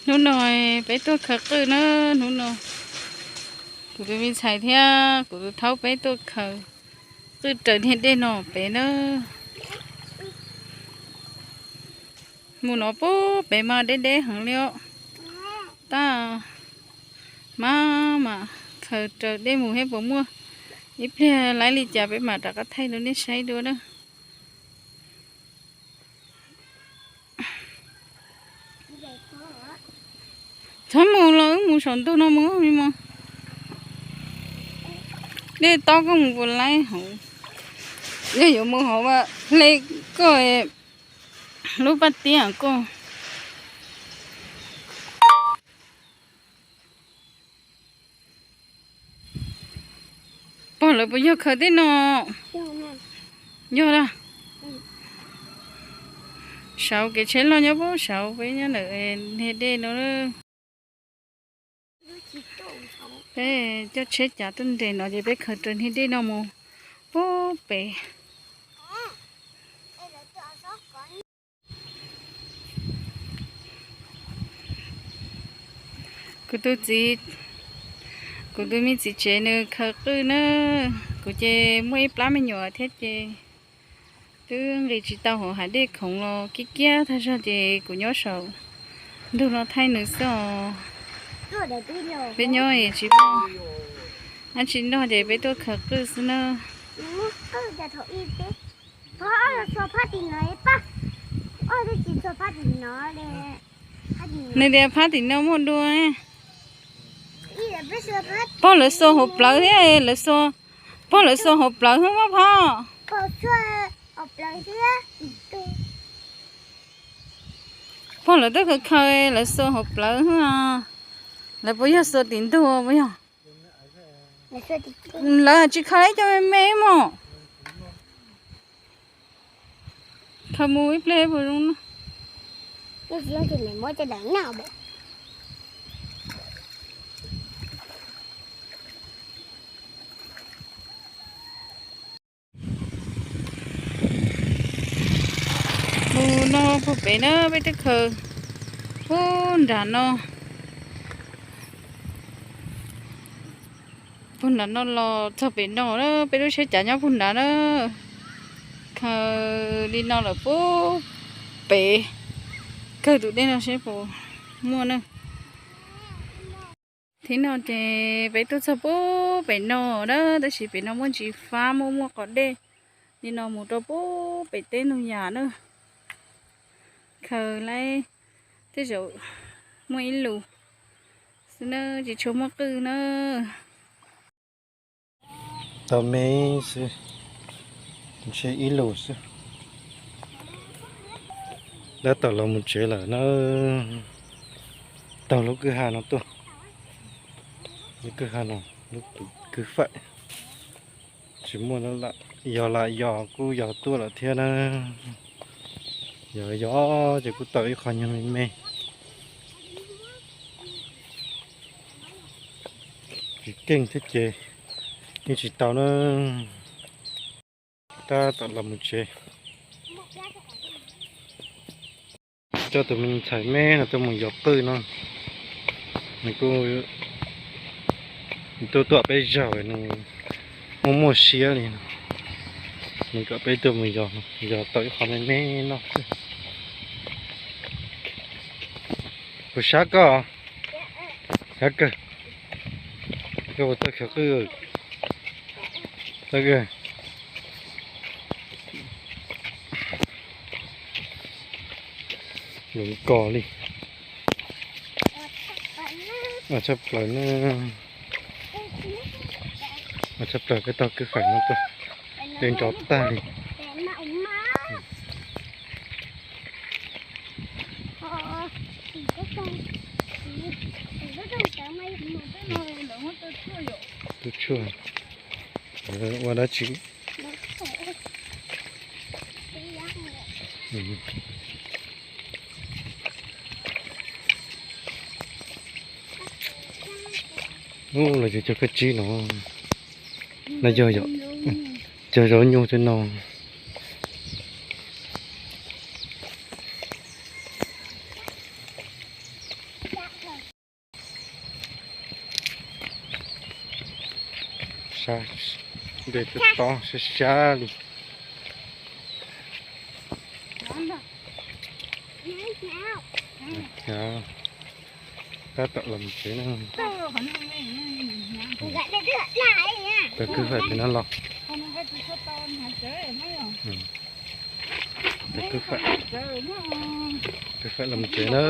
Hnub no peb tuaj khaws qwj na, hnub no kuv tus me ntxhais thiab kuv tus thaub peb tuaj khaws qwj raws niag dej no pem na. Mus no pub pem mas deb deb heev li os. Tab mas mas khaws raws dej mus thiab puas muaj, ib pliag laib li cas peb mam rov qab thaij rau nej saib dua na. Txhob mus los wb mus saum ntug no mus me mos. Dej tob koj mus puas laib hauv. Yog yuav mus hauv mas hle koj lub paj tiab koj. Pog lawv puas yog khaws tej no? Yog lawm. Saud kev tsheb loj nyob pem saud, peb nyob ntawm niag dej no. Peb coj tsheb cav tuaj nres no ces peb khaws raws niag dej no mus pub pem. Kuv tus txiv, kuv tus me txiv tsev nws khaws qwj na, kuv ces muaj ib plab me nyuam thiab ces twb nqis tsis tau hauv hav dej khoov los kiab kiab tag zog ces kuv nyob saum ntug no thaij nws xwb os. Peb nyob tsis muaj dab tsi noj ces peb tuaj khaws qwj xwb na. Nws tias phab tim no muaj dua. Pog lawv xuas hauv plawv thiab, lawv xuas, pog lawv xuas hauv plawv xwb mas pog. Pog lawv twb khaws khaws lawv xuas hauv plawv xwb. Lawv puas yog xuas tim ntug puas yog? Lawv tsis khaws ib co me me mos. Khaws mus ib pliag puas zoo na. Mus no puag pem na, peb twb khaws puag nram no, puag nram no los txog pem no na, peb lub tsheb cav nyob puag nrad na. Khaws li no lawm puag pem, kawg tus dej no seb puas muaj na. Thib no ces peb tuaj txog puag pem no na, tab sis pem no muaj ntsis fab, muaj muaj qos dej li no mus rau puag pem teb ntug yas na. Khaws laib tej zaum muaj ib lus xwb na, tsis tshua muaj qwj na. Tau me xwb, ntshe ib lus xwb. Tab tom los mus tsev lawm na. Taug lub kwj ha no tuaj, lub kwj ha no, lub kwj faim. Tsis muaj, yog lam yog kuj yog tuaj lawm thiab na. Yog yog ces kuj tau ib qho nyuag me me. Tsis keej thiab ces yeej tsis tau na. Tab tom los mus tsev, coj tus me ntxhais me no tuaj mus yos qwj no. Nws kuj tuaj tuaj peb zaug, nws muaj muaj siab li no. Nws kom peb tuaj mus yos, yos tau ib qho me me noj xwb. Puas sab koj? Sab kawg. Koj puas tau khaws qwj? Tau kawg. Lov kos li. Tshaj plaws na. Tshaj plaws peb tau kwj faim no tuaj, dej nrov tag li. Tus tshuaj ua dab tsi? Ub, los yog cov kab tsib no. No yog cov zaub nyuj tej no. Nte tus tob sab sab li. Tab tom los tsev na. Tau kwj faim pem no los. Tau kwj faim, kwj faim los tsev na.